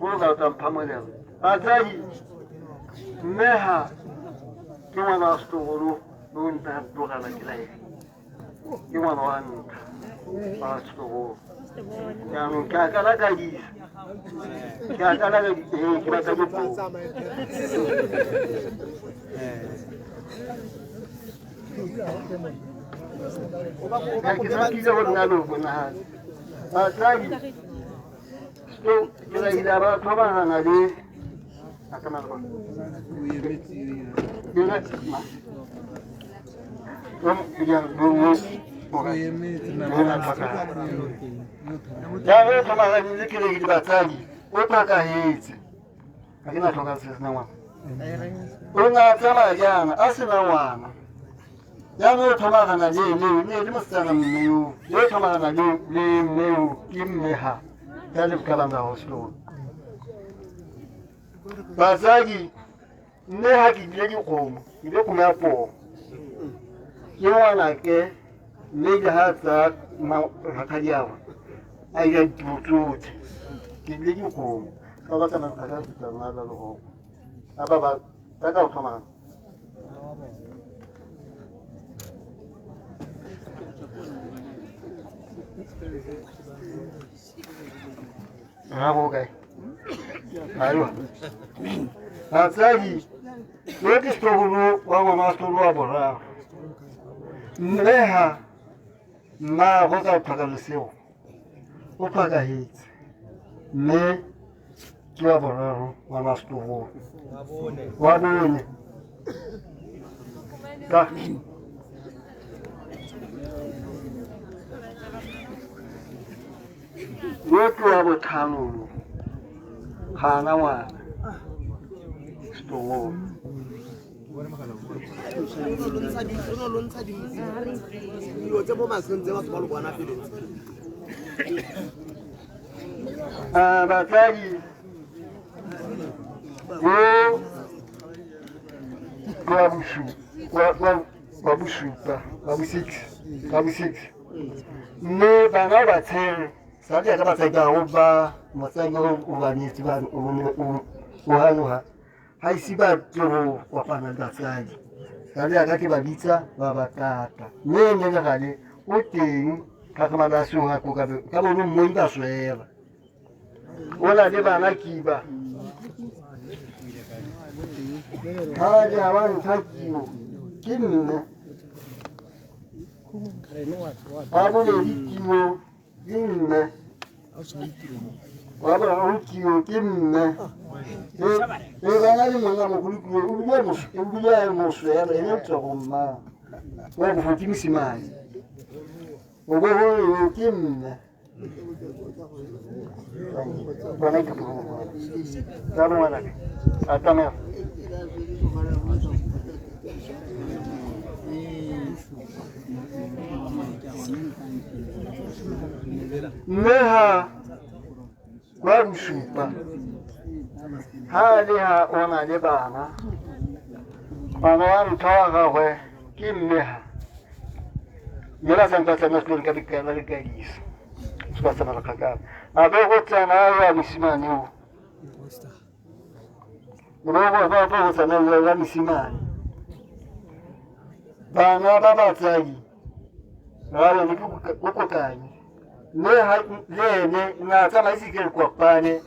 Go ka tla mpha molemo. Batsadi, mme ga ke ngwana wa setlogolo yo nta tlogela ke la ene. Ke ngwana wa ntlha wa setlogolo. Jaanong ke a kalakadisa. Ke a kalakadisa, ee, ke batla ke poo. Ke sa kile go nna loko nagane. Batsadi, so ke la ile ba thobagana le a ka nna le bona. Jaanong tlhomaganyile ke le batsadi o tlhokahetse ga ke na tlhoka se sena ngwana o ne a tsamaya jaana a sena ngwana jaanong o tlhomagana le ene ne le mosetsana mme yo o tlhomagana le mme yo ke mme ga ya le bokalana hospital batsadi Mme ga ke ile dikgomo, ke ile kgomo ya poo. Ke ngwanake mme ile ga tsaya rakgadiagwe a ira ditiro tsotlhe. Ke ile dikgomo ka ba tsamaya kgakala fitlha nna la legogo. A ba ba ka ka go tlhomana. Rrago o kae? Ayo. Batsadi, yo ke setlogolo wa ngwana wa setlogolo wa boraro. Mme ha mmaagwe ka tlhoka lesego o tlhokahetse mme ke wa boraro ngwana wa setlogolo wa bone ka Yo ke wa botlhano lo, ga ana ngwana. Setogolo. Dilo tse mo matlhong tse batho ba lo bona pele tse. Ah, batsadi yo ke wa wa bosupa wa bo six wa bo six mme bana ba tshele sa jaaka batsadi ba gago ba motsadi o ba nyetse ba o ganoga ga ise ba tle go kopana le batsadi sa jaaka ke ba bitsa ba ba tata mme ene le gale o teng kgatlhamano a seng ga ko ka bone mmoi ba swela o na le bana kiba ga ja ba ntsha kio ke nne wa bobedi kio ke mme wa boraro kio ke mme e bana le monna mogolo kio o bile a moswela ene o tswa go mma wa bofo ke mosimane o bo go ke mme Bona ke tsa ngwana ke a tsamaya. Mme ha kwa bosupa ha le ha o na le bana ngwana wa ntlha wa gagwe ke mme ha mme ba santse ba tsena sekolong ka dikala le kadiso se ba tsamaya kgakala a be go tsena ya mosimane o ba go tsena ya mosimane bana ba batsadi ba bone ke kokanye mme le ene na tsamaise ke re kopane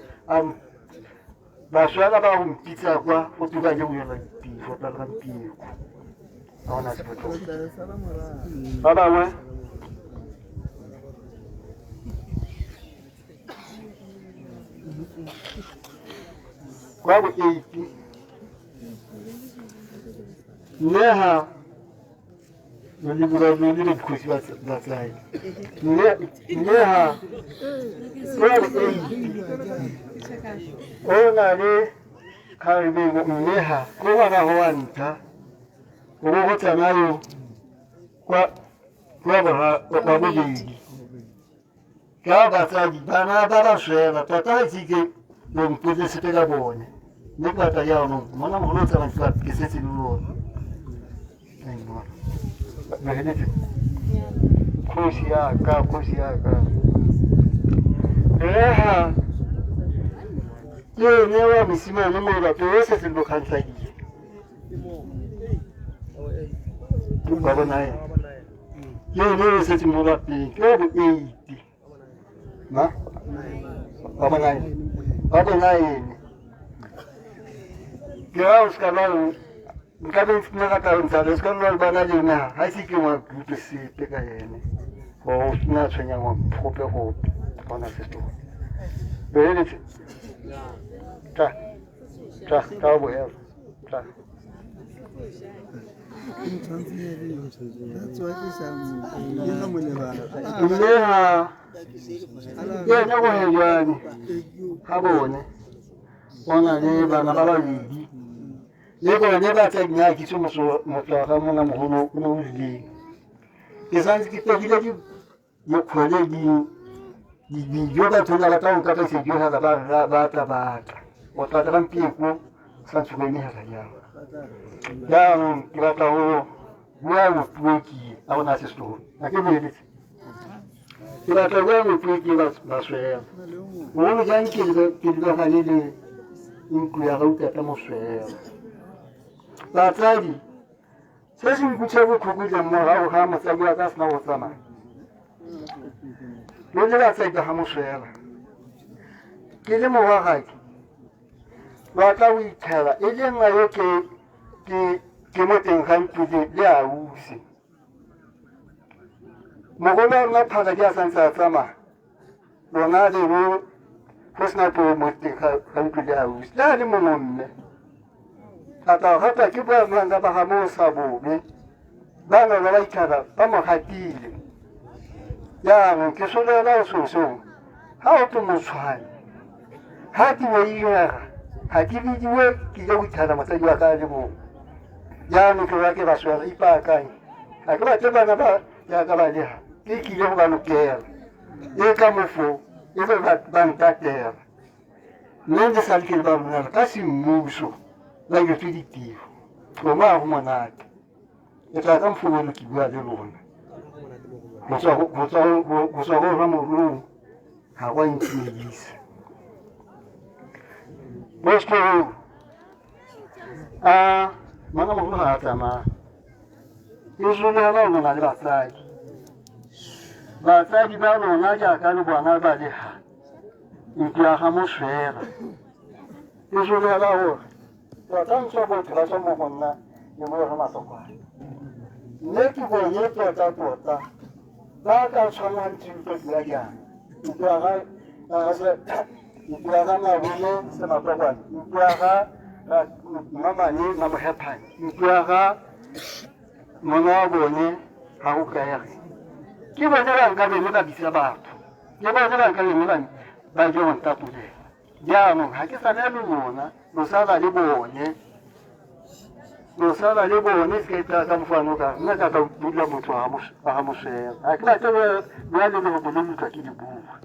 Baswana ba go mpitsa kwa go tuka ke go yona dipifo tsa ga dipiko. Ga ona sepotlo. Ba bangwe kwa bo eight mme ha le dikgosi ba tsaye mme ha kwa bo eight o na le kgarebeng mme ha ko ngwana go wa ntlha o bo go tsena yo kwa kwa bobedi ka batsadi bana ba ba swela tota ga itse ke lo mpotse sepe ka bone mme ke batla jaanong monna mogolo o tsamaya ke setse le lone. Kgosi ya ka, kgosi ya ka. Rre ha Ke ene wa mosimane mo lapeng o setseng bokgantsadie. Wa bona ene. Ke ene o setseng mo lapeng, ke wa bo 8. Ma? Wa bona ene. Wa bona ene. Ke ra o seka ba nka be nna ka tla ntsa le seka nna bana le ene ha se ke ngwa kutlwe sepe ka ene. Gore o nna tshwenya ngwa gope gope. Bona se se. Beeletse. Tla. Tla, tla bohela. Tla. Mme ha ke ene go hejane ga bone o na le bana ba babedi le bone ba tsa nna ke se motho wa ga mona mogolo o ne o rileng ke santse ke pegile dikgwele dijo batho ba rata go kapa sejo fela ba ba tla ba tla o tla tla gampieko sa ntse go emegela jang jaanong ke batla go bua mopuo ke a bona se setlogolo a ke boeletse ke batla go bua mopuo ke baswela bogolo jang ke lebagane le ntlo ya gautata moswela batsadi se se nkutlwa botlhoko jang morago ga motsadi wa ka sena go tsamaya lo le batsadi ba ga moswela ke le morwagake ba tla go ithela e le nna yo ke mo teng ga ntlo le ausi mogolo wa rona phaka di a santse a tsamaya lona le bo go sena po mo teng ga ntlo le ausi le a le mongwe mme a tla gata ke boamanga ba ga mo sa bobe ba ne ba ba itlhaba ba mo gatile jaanong ke solela sosong ga o tlo motshwane ga ke boiega ga ke bidiwe ke ile go itlhela mosadi wa ka le mongwe jaanong ke ba ke ba swela ipaakanye ga ke batle bana ba jaaka ba lega ke kile go ba lokela e ka mofo e be ba ntatela mme le sa le ba bonala ka semmuso ba iretswe ditiro gongwe ga go monate ke tla ka mfono ke bua le lona go tswa go ramorong ga go a ntumedisa bosco a ngwana mogolo ga a tsamaya e solela lona le batsadi batsadi ba lona jaaka le bona ba le ga ntlo ya ga moswela e solela gore tota ntswa botho ba tswa mo go nna le mo go masokwane mme ke bone tota tota ba ka tshwanang thuto bua jaana ntlo ya ga Mabone Sematokwane, ntlo ya ga Mmamane Mamogephane, ntlo ya ga monna wa bone ga go kaege ke bone ba nka bene ba bitsa batho ke bone ba nka bene ba je go ntatolela jaanong ga ke sane le lona lo sala le bone lo sala le bone se ka ka mofano ka nna ka ka bula motho wa ga moswela ga ke batle bua le lego le utlwa ke di bua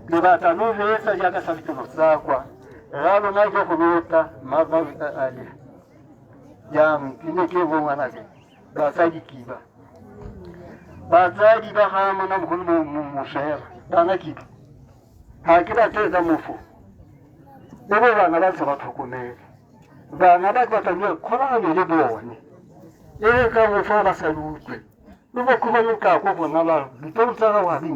le batla lo reetsa jaaka sa lefelo tsa kwa ra lona ke go lota mma ale jaanong ke ne ke bo ngwanake batsadi kiba batsadi ba ga mona mogolo moswela bana kiba ga ke batle ka mofo e be bana ba ntse ba tlhokomele bana ba batla le kgolagano le bone e re ka mofo ba sa utlwe le bo khubane ka ko gona ba ditoro tsa gago ga di